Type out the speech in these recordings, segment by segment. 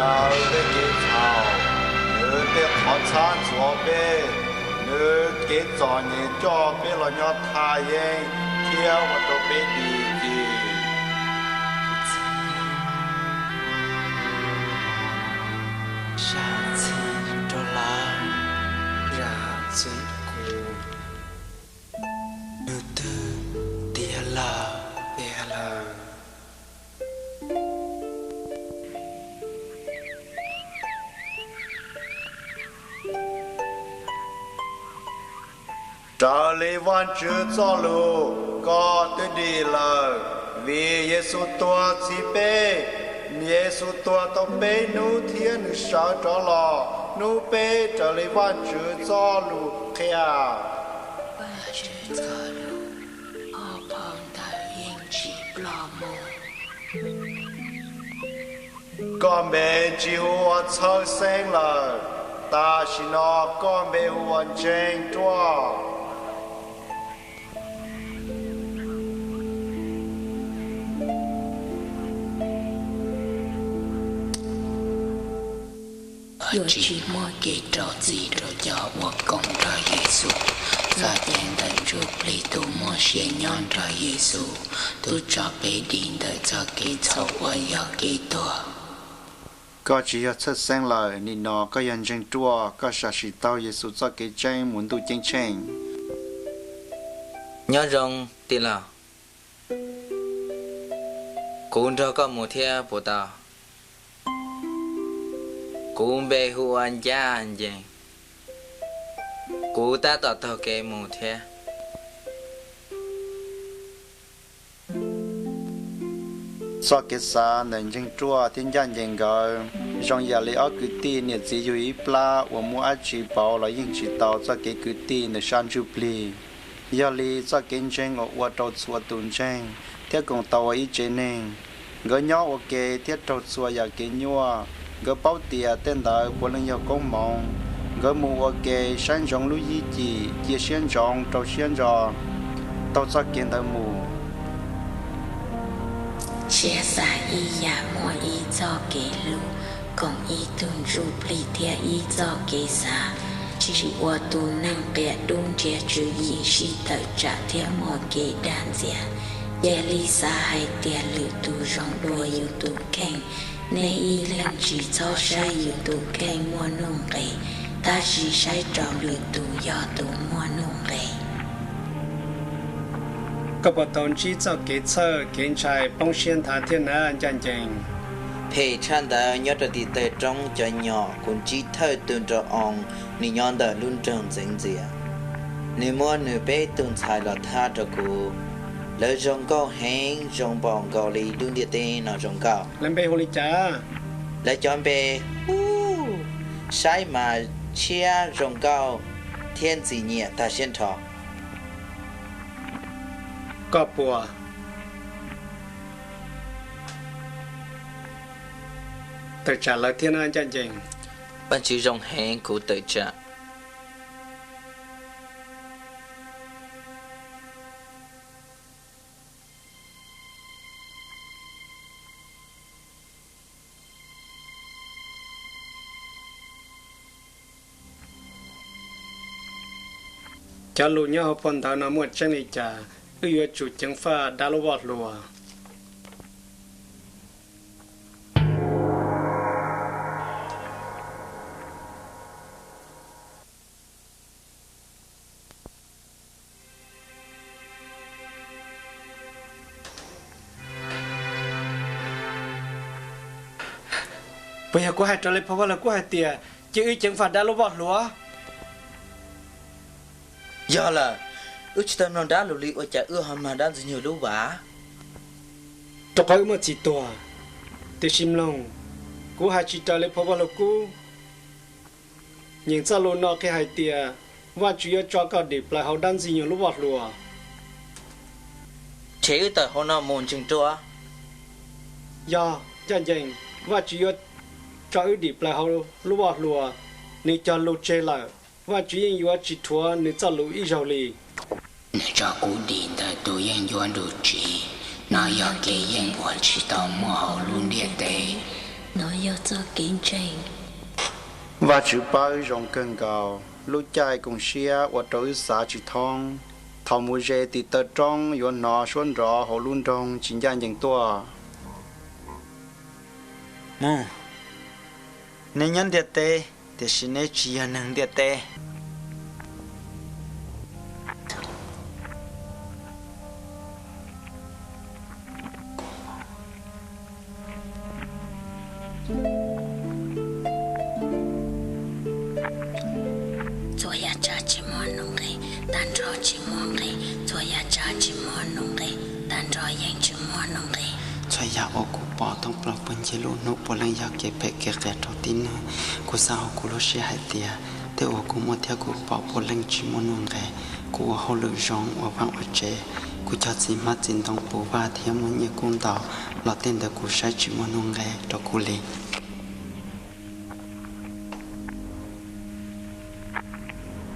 Raws peb kev txhaum, nws tej qhov txhab ntxuav peb, nws kev txom nyem coj peb los nyob thaj yeeb thiab ua rau peb dim txim. Zam txim rau lawv, zam txim kuv, nws twb tiav lawm, tiav lawm. Raws li Vajtswv txoj lus, koj twb dim lawm, vim Yexus tuag txhiv peb. Yexus tuag tau peb hnub thiab nws sawv rov los hnub peb raws li Vajtswv txoj lus qhia. Vajtswv txoj lus, ob phau ntawv yeej tsis ploj mus. Koj npe tsis hu ua Txhawj Xeeb lawm, tam sim no koj npe hu ua Ntseeg Ruaj. Yuav tsis muaj kev rau txim rau cov ua koom nrog Yexus. Txoj cai ntawm ntsuj plig tus muaj sia nyob nrog Yexus, tus tso peb dim ntawm txoj kev txhaum uas yog kev tuag. Koj tsis yog Txhawj Xeeb lawm, nim no koj yog Ntseeg Ruaj, koj sam sim taug Yexus txoj kev tseeb mus ntuj ceeb tsheej. Nyob zoo, tij laug. Kuv nrog koj mus thiab puas tau? Kuv npe hu ua Ncaj Ncees. Kuv tab tom taug kev mus thiab. Txoj kev xav ntawm Ntseeg Ruaj thiab Ncaj Ncees nkawd zoo ib yam li ob kwv tij niam txiv yug ib plab uas muaj dab tsi pauv los yeej tsis tau txoj kev kwv tij ntawm sab ntsuj plig. Yog li txoj kev ntseeg uas ua rau txhua tus ntseeg thiab koom tau ua ib tsev neeg. Nkawd nyob ua ke thiab raug txhua yam kev nyuaj. Nkawd paub tias tej ntawd puav leej yog koob hmoov. Nkawd mus ua ke saib ntsoov lub yib cim, cia siab ntsoov rau siab ntso taug txoj kev ntawd mus. Siab xav ib yam muaj ib txoj kev hlub, koom ib tug ntsuj plig thiab ib txoj kev xav, tsis ua tus neeg qias dub nrhiav tswv yim sib tawm tsam thiab muaj kev dag ntxias. Cia li xav hais tias lwm tus zoo dua yus tus kheej. Nej ib leeg tsis txhob saib yus tus kheej muaj nuj nqis, tab sis saib rau lwm tus yog tus muaj nuj nqis. Koj puas tau ntsib txoj kev txhawj kev ntshai poob siab nthav thiab na Ncaj Ncees? Phem tshaj ntawd nyob rau tim tej roob cov nyom kuv ntsib thawj tug nraug oo, nws nyob ntawm lub nroog ntxeev ntxias. Nws muab nws peb tug ntxhais los thab rau kuv. Lawv zoo nkauj heev, zoo npaum nkaus li lub ntiaj teb no zoo nkauj. Lawv npe hu li cas? Lawv cov npe, u, saib mas tshiab zoo nkauj thiab ntxim nyiam tag siab nrho. Koj puas tawm tsam lawv thiab na Ncaj Ncees? Vajtswv zoo heev, kuv tawm tsam. Cov lus nyob hauv phau ntawv no muaj tseeb li cas? Wb yuav tsum ceev faj dab lub voj hlua. Puas yog kuv hais raws li phau vaj lug kub hais tias cia wb ceev faj dab lub voj hlua? Yog lawm, wb tsis tau mloog dab lus li ua cas wb ho mloog dab ntxwg nyoog lub vas? Rau qhov wb muaj txiv tuag. Tiam sis mloog, kuv hais tsis raws li phau vaj lug kub. Nyeem txoj lus no qhia hais tias Vajtswv yuav tso koj dim plaws hauv dab ntxwg nyoog lub voj hlua. Ces wb tawm hauv no mus Ntseeg Ruaj. Yog, Ncaj Ncees, Vajtswv yuav tso wb dim plaws hauv lub voj hlua. Nws cog lus tseg lawm, Vajtswv yeej yuav tsis rhuav nws txoj lus ib zaug li. Nws tso kuv dim ntawm tus yeeb ncuab nruj tsiv. Nov yog kev yeej uas tsis tau muaj hauv lub ntiaj teb. Nov yog txoj kev ntseeg. Vajtswv pab wb zoo kawg nkaus, lub caij koom siab ua rau wb xav tsis thoob. Thaum mus ze tim taw roob yuav hnov suab nrov hauv lub nroog tsis ncaj ncees tuaj. Mus, neb nyob ntiaj teb, tiam sis neb tsis yog neeg ntiaj teb. Txhua yam tsav tsis muaj nuj nqis, tag nrho tsis muaj nqis. Txhua yam tsav tsis muaj nuj nqis, tag nrho yeej tsis muaj nuj nqis. Txhua yam uas kuv pom thoob plaws puag ncig lub hnub puav leej yog kev phem kev qias rau tib neeg. Kuv xav hauv kuv lub siab hais tias, tej uas kuv muaj thiab kuv pom puav leej tsis muaj nuj nqis. Kuv ua hauj lwm zoo ua vaj ua tsev, kuv cog txiv hmab txiv ntoo puv vaj thiab muaj nyiaj kub ntau, los tej ntawd kuv saib tsis muaj nuj nqis rau kuv li.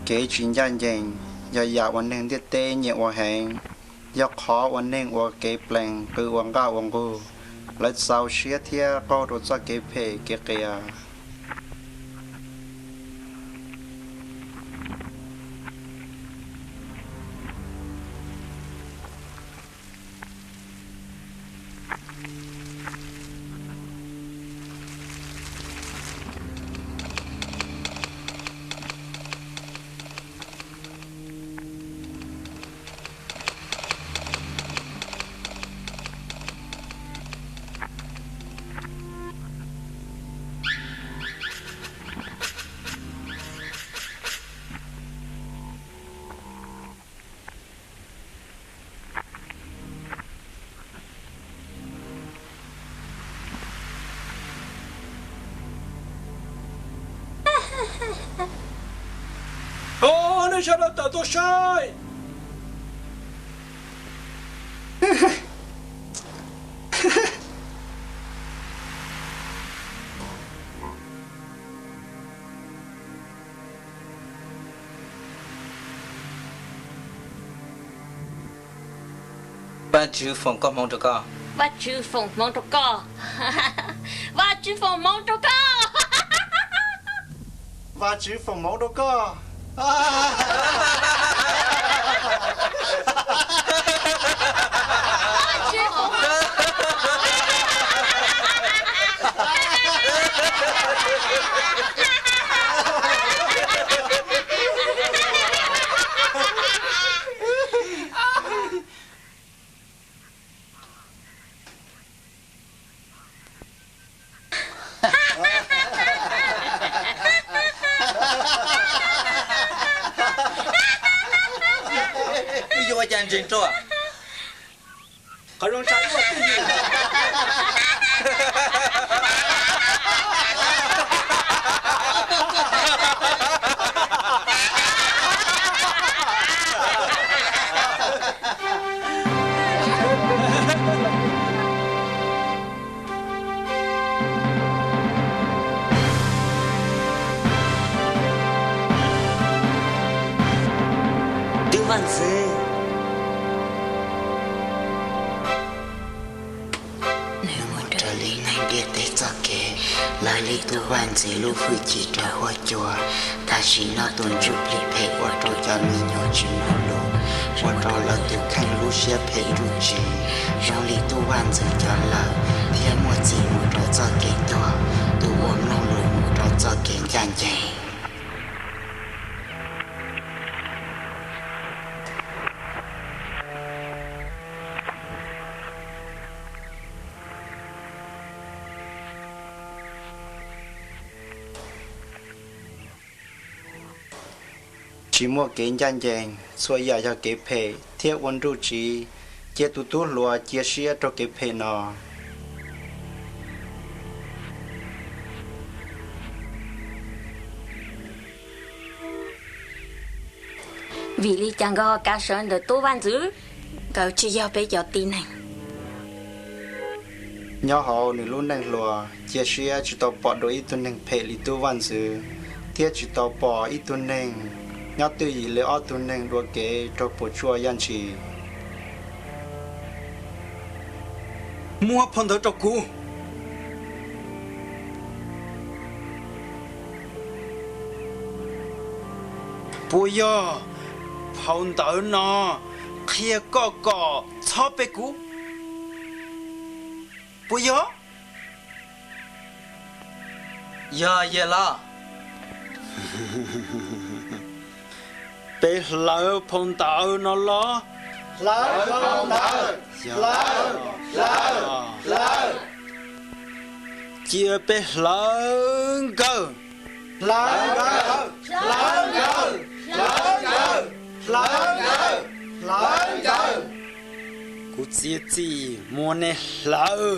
Kev tsis ncaj ncees yog yam uas neeg ntiaj teb nyiam ua heev, yog qhov uas neeg ua kev plees qw ua nqaj ua nqug, lawv txaus siab thiab qaug rau txoj kev phem kev qias. Nej sawv daws tawm tuaj saib. Vajtswv foom koob hmoov rau koj. Vajtswv foom hmoov rau koj. Vajtswv foom hmoov rau koj. Vajtswv foom hmoov rau koj. Wb yuav ua cas ntseeg rau? Qhov zoo tshaj ua twj ywm. Tub vaj ntxwv. Nws mus raws li neeg ntiaj teb txoj kev, lawv li tub vaj ntxwv lub hwj chim rau huab cua. Tam sim no tus ntsuj plig phem ua rau cov me nyuam tsis mloog lus, ua rau lawv tus kheej lub siab phem nruj tsiv, zoo li tub vaj ntxwv cov lawm, thiab muaj txim mus rau txoj kev tuag, tus uas mloog lus mus rau txoj kev ncaj ncees. Tsis muaj kev ncaj ncees, txhua yam yog kev phem thiab ua nruj tsiv. Cia tus tub hluas cia siab rau kev phem no. Vim li cas nkawd ho kav sawv ntawm tub vaj ntxwv? Nkawd tsis yog peb cov tib neeg. Nyob hauv nws lub neej hluas, cia siab tsis tau pom dua ib tug neeg phem li tub vaj ntxwv, thiab tsis tau pom ib tug neeg nyob twj ywm li ob tug neeg dua kev raug puas tsuaj yaj ntshis. Muab phau ntawv rau kuv. Puas yog phau ntawv no qhia koj kom txhob pe kuv? Puas yog? Yog, yog los. Peb hlawv phau ntawv no los. Hlawv phau ntawv. Hlawv, hlawv, hlawv. Cia peb hlawv nkawd. Hlawv nkawd, hlawv nkawd, hlawv nkawd, hlawv nkawd, hlawv nkawd. Kuv txiav txim muab nej hlawv.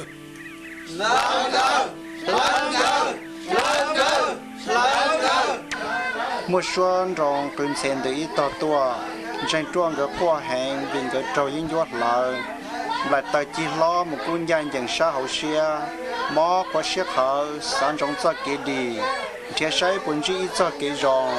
Hlawv nkawd, hlawv nkawd, hlawv nkawd, hlawv nkawd. Muaj suab nroo qw ntxhe ntws ib tog tuaj. Ntseeg ruaj nkawd quaj heev vim nkawd raug yeeb ncuab hlawv. Nplaim taws cig hlob mus kub ncaj ncees sab hauv siab, mob qhuav siab qhawv xav ntsoov txoj kev dim, nrhiav saib puas ntsib ib txoj kev zoo.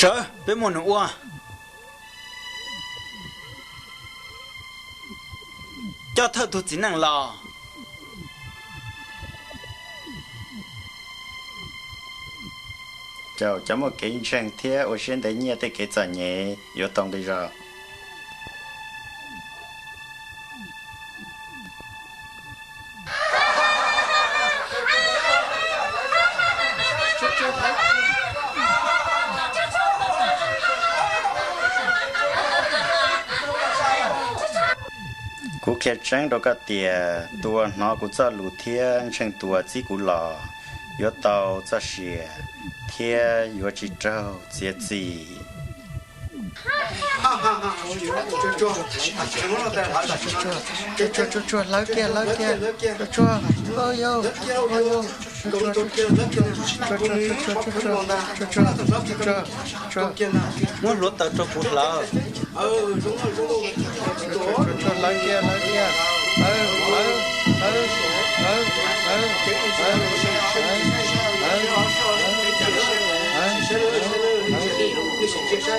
Sawv, peb muaj num ua. Coj thawj tug txiv neej los. Cov muaj kev ntseeg thiab ua siab ntev nyiaj tej kev txom nyem yuav tau nqi zog. Kuv qhia tseeb rau koj tias tus uas hnov kuv txoj lus thiab ntseeg tus uas txib kuv los yuav tau txoj sia thiab yuav tsis raug txiav txim. Tsuag, tsuag, tsuag, hlawv kiag, hlawv kiag, tsuag, tsuag, tsuag, tsuag, muab hluav taws rau kuv hlawv. Tsuag, tsuag, hlawv kiag, hlawv kiag, hlawv, hlawv, hlawv, hlawv, hlawv, hlawv, hlawv, hlawv, hlawv, hlawv.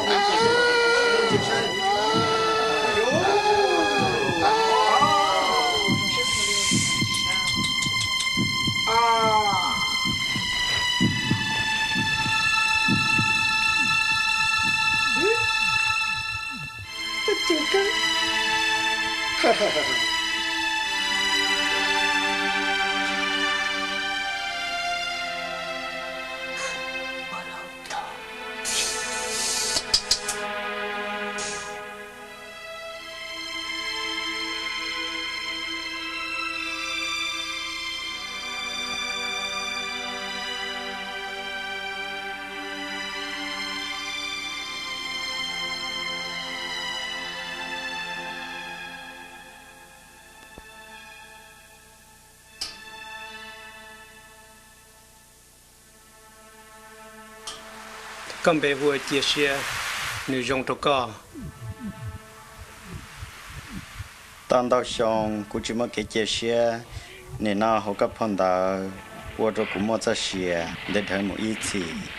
Koj npe hu ua Cia Siab, nws zoo rau koj. Tau ntau xyoo kuv tsis muaj kev cia siab, nim no hauv koj phau ntawv ua rau kuv muaj txoj sia ntev dhawv mus ib txhis.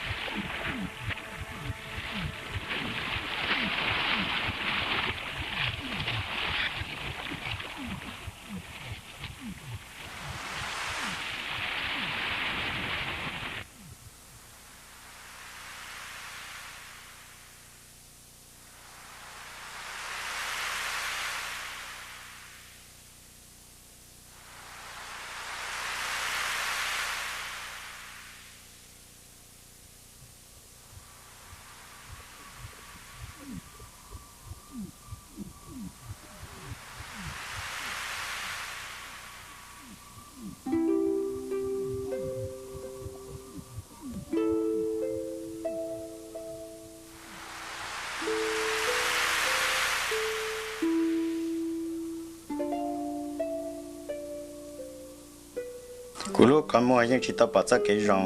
Kuv lub qhov muag yeej tsis tau pom txoj kev zoo.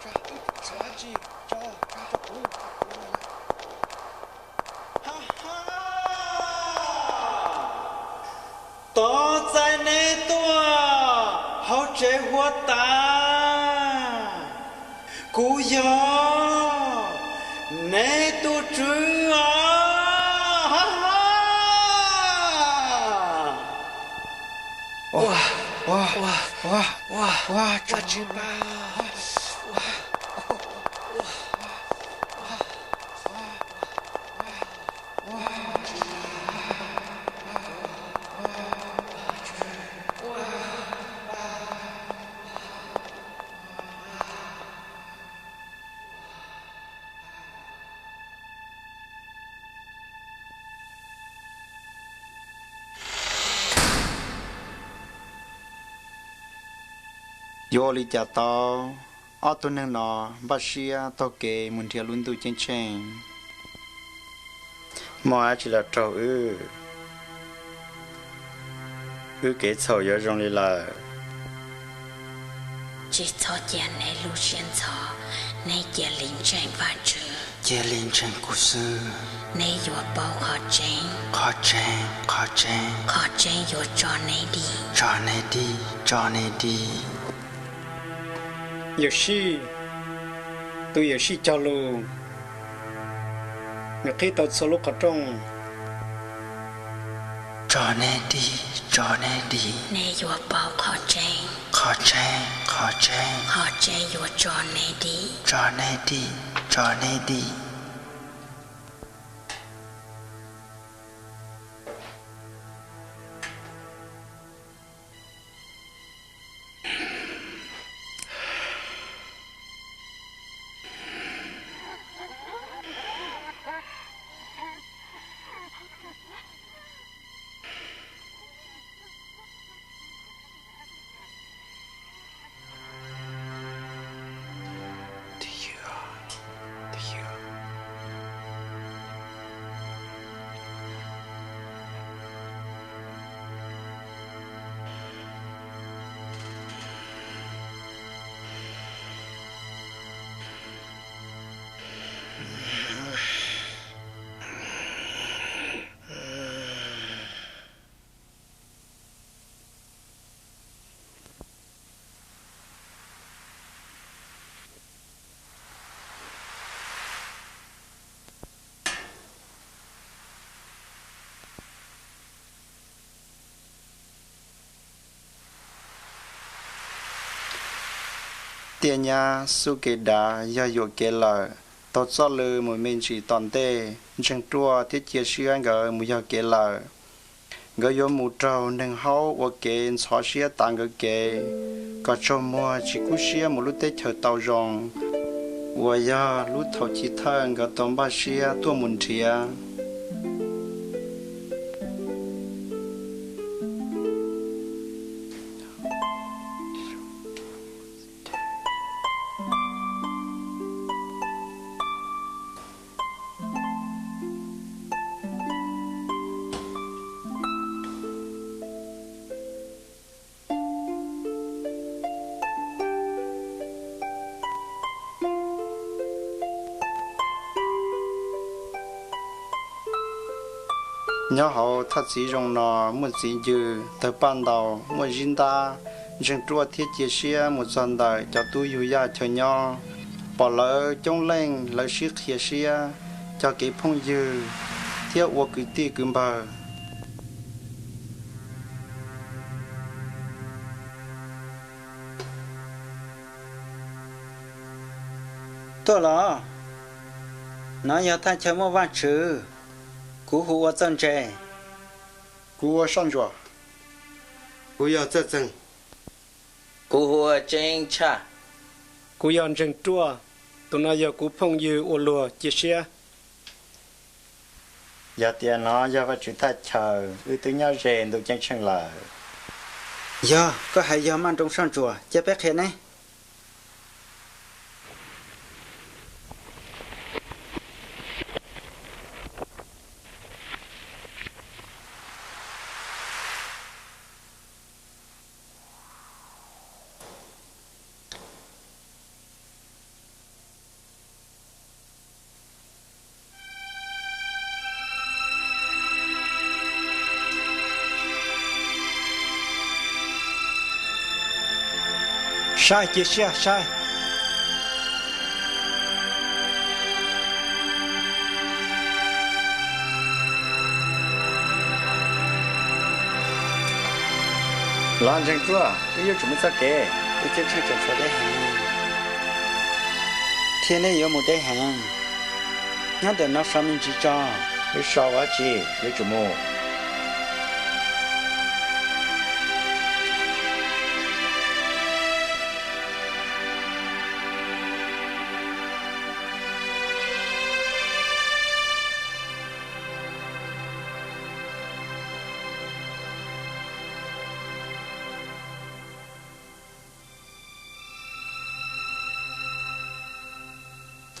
Tso, tso dab tsi? Tso, tso rau kuv. Ha ha! Tos txais neb tuaj hauv tsev huab tais, kuv yog neb tus tswv os. Ha ha! Ua, ua, ua, ua, ua, tso tsis pab. Yuav ua li cas tau, ob tug neeg no npaj siab taug kev mus nrhiav lub ntuj ceeb tsheej. Muaj dab tsi los raug wb, wb kev txhaum yuav zoo li lawm. Tsis txhob cia neb lub siab ntxhov, neb cia li ntseeg Vajtswv. Cia li ntseeg kuv xwb. Neb yuav paub qhov tseeb. Qhov tseeb, qhov tseeb. Qhov tseeb yuav tso neb dim. Tso neb dim, tso neb dim. Yawmsij, tus Yawmsij cog lus, nws qhib tau txhua lub qhov rooj. Tso neb dim, tso neb dim. Neb yuav paub qhov tseeb. Qhov tseeb, qhov tseeb. Qhov tseeb yuav tso neb dim. Tso neb dim, tso neb dim. Tus ywg, tus ywg. Tiaj nyab xub kev dav yog yuam kev lawm, taug txoj lw mus me ntsis tom ntej, Ntseeg Ruaj thiab Cia Siab nkawd mus yog kev lawm. Nkawd yuav mus raug neeg haub ua kev ntxhov siab tav nkawd kev, kom tsaug muag tsis kub siab mus lub teb chaws tau zoo, uas yog lub thaum chiv thawj nkawd tau npaj siab tuaj mus nrhiav. Nyob hauv thaj txiv zoo no muaj txiv ncw, tawg paj ntaus, muaj zib ntab. Ntseeg Ruaj thiab Cia Siab mus txog ntawm cov tub yug yaj chaw nyob, pom lawv coob leej, lawv sib qhia siab, cog kev phooj ywg thiab ua kwv tij kwv npawg. Tuaj los, no yog thaj chaw muaj Vajtswv. Kuv hu ua Txawj Ntse. Kuv ua Soj Ntsuam. Kuv yog Txawj Txeeg. Kuv hu ua Tseeb Tshaj. Kuv yog Ntseeg Ruaj. Tus no yog kuv phooj ywg ua luag Cia Siab. Yog tias no yog Vajtswv thaj chaw, wb twb nyob ze ntuj ceeb tsheej lawm. Yog, koj hais yog maj nroos Soj Ntsuam, cia peb qhia neb. Saib, cia siab saib. Los Ntseeg Ruaj, wb yuav tsum mus txoj kev. Wb ceeb tsheej tseem tshuav deb heev, thiab neb yuav mus deb heev. Nyob ntawm no so me ntsis tso. Wb so ua dab tsi, yuav tsum mus.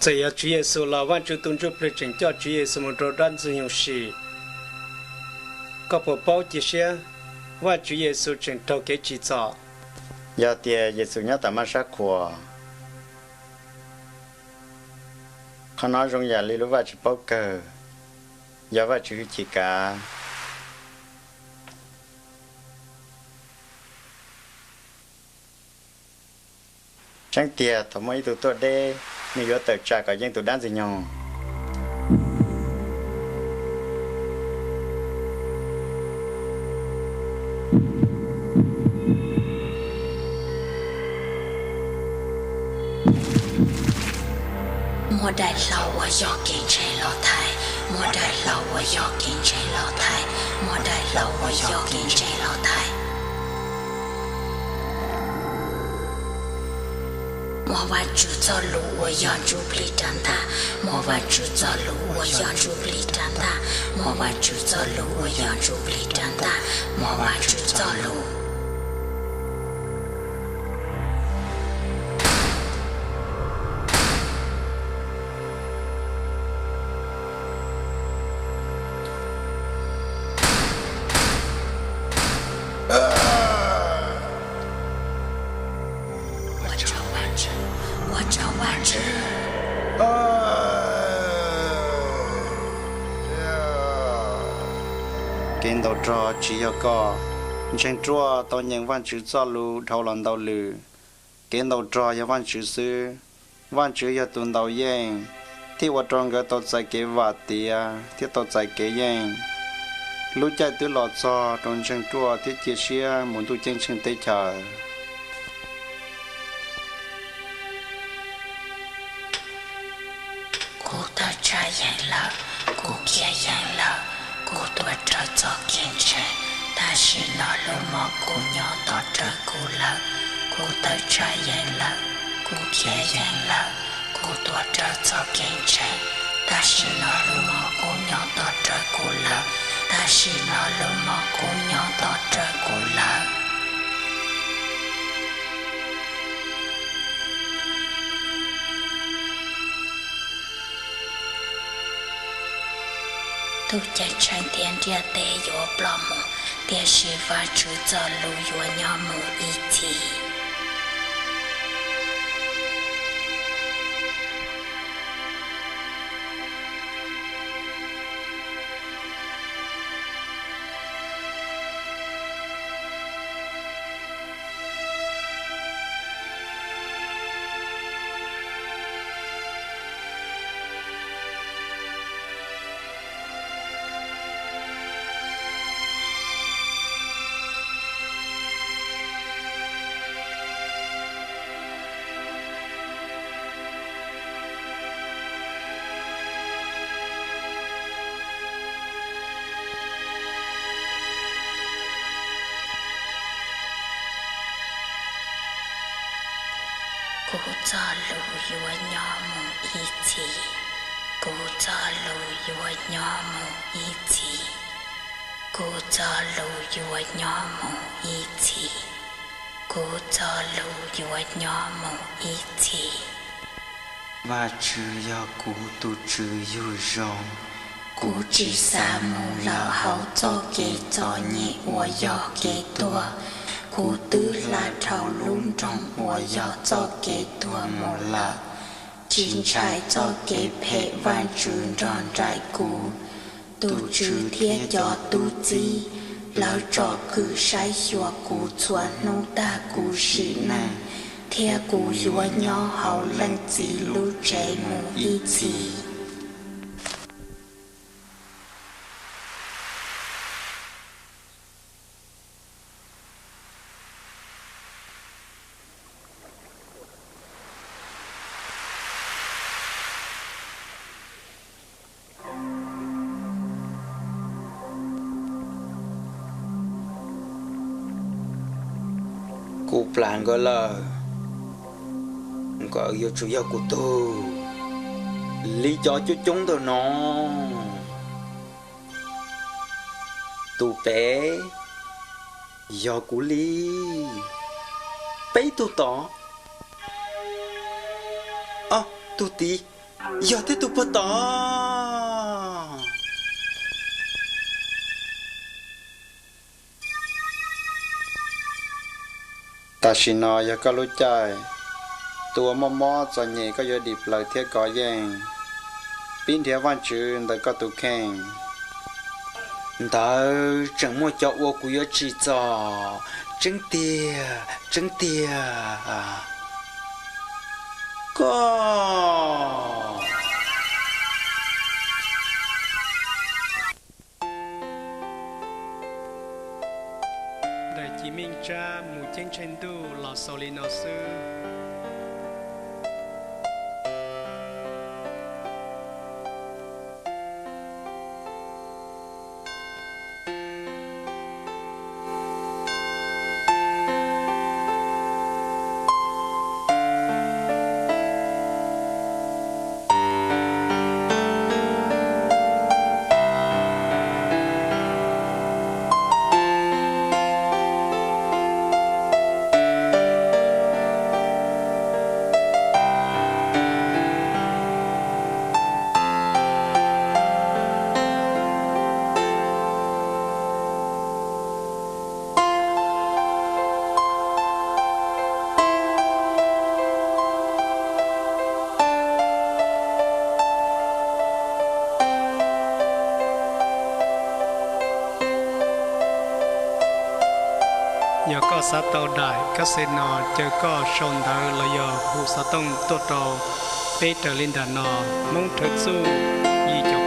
Txawm yog Tswv Yexus los Vajtswv tus Ntsuj Plig tseem coj Tswv Yexus mus rau dab Ntxwg Nyoog sim. Koj puas paub Cia Siab, Vajtswv Yexus tseem raug kev tsim txom? Yog tias Yexus nyob tom maj sab qhua, qhov no zoo yam li lub vaj tsis paub kawg, yog Vajtswv hwj chim kav. Tseeb tiag, thaum muaj ib tug tuaj deb, nws yuav tawm tsam kom yeej tus dab Ntxwg Nyoog. Muaj daim hlau uas yog kev ntseeg los thaiv, muaj daim hlau uas yog kev ntseeg los thaiv, muaj daim hlau uas yog kev ntseeg los thaiv. Muaj Vajtswv txoj lus uas yog ntsuj plig rab ntaj, muaj Vajtswv txoj lus uas yog ntsuj plig rab ntaj, muaj Vajtswv txoj lus uas yog ntsuj plig rab ntaj, muaj Vajtswv txoj lus. Kev ntaus rog tsis yog koj. Ntseeg Ruaj tau nyeem Vajtswv txoj lus dhau los ntau lwm. Kev ntaus rog yog Vajtswv xwb. Vajtswv yog tus ntaus yeej, thiaj ua rau nkawd tau txais kev vam tiav thiab tau txais kev yeej. Lub caij twb los txog rau Ntseeg Ruaj thiab Cia Siab mus ntuj ceeb tsheej teb chaws. tshaib yeej lawm, kuv khiav yeej lawm, kuv tuav rawv txoj kev ntseeg, tam sim no lub mom kuj nyob tos rawv kuv lawm. Kuv tawm tshaib yeej lawm, kuv khiav yeej lawm, kuv tuav rawv txoj kev ntseeg, tam sim no lub mom kuj nyob tos rawv kuv lawm, tam sim no lub mom kuj nyob tos rawv kuv lawm. Tus ceeb tsheej thiab ntiaj teb yuav ploj mus, tiam sis Vajtswv txoj lus yuav nyob mus ib txhis. Kuv txoj lus yuav nyob mus ib txhis. Kuv txoj lus yuav nyob mus ib txhis. Kuv txoj lus yuav nyob mus ib txhis. Kuv txoj lus yuav nyob mus ib txhis. Vajtswv yog kuv tus Tswv yug zoo. Kuv tsis xav mus lawm hauv txoj kev txom nyem uas yog kev tuag. Kuv twb hla dhau lub nroog uas yog txoj kev tuag mus lawm. Tsis ntshai txoj kev phem Vajtswv nrog nraim kuv. Tus Tswv thiab cov tub txib, lawv tsom kwm saib xyuas kuv txhua hnub tag kuv sim neej, thiab kuv yuav nyob hauv Leej Txiv lub tsev mus ib txhis. Kuv plam nkawd lawm, nkawd yuav tsum yog kuv tug, li cov coob coob ntawm no. Tus pem yog kuv li. Peb tug tod, o, tus tid yog thiab tus puag tod. Tam sim no yog koj lub caij, tus uas mob mob txom nyem koj yuav dim plaws thiab kov yeej. Pib nrhiav Vajtswv ntawm koj tus kheej. Ntawd tseem muaj cov uas kuv yuav tsim txom. Tseeb tiag, tseeb tiag, koj. Daim Ci Meej Tsab Mus Ceeb Tsheej Ntuj los xaus li no xwb. Yog koj xav tau daim kab xes no, caw koj sau ntawv los yog hu xov tooj tuaj rau peb raws li nram no: Hmoob Thawj Txuj yim caum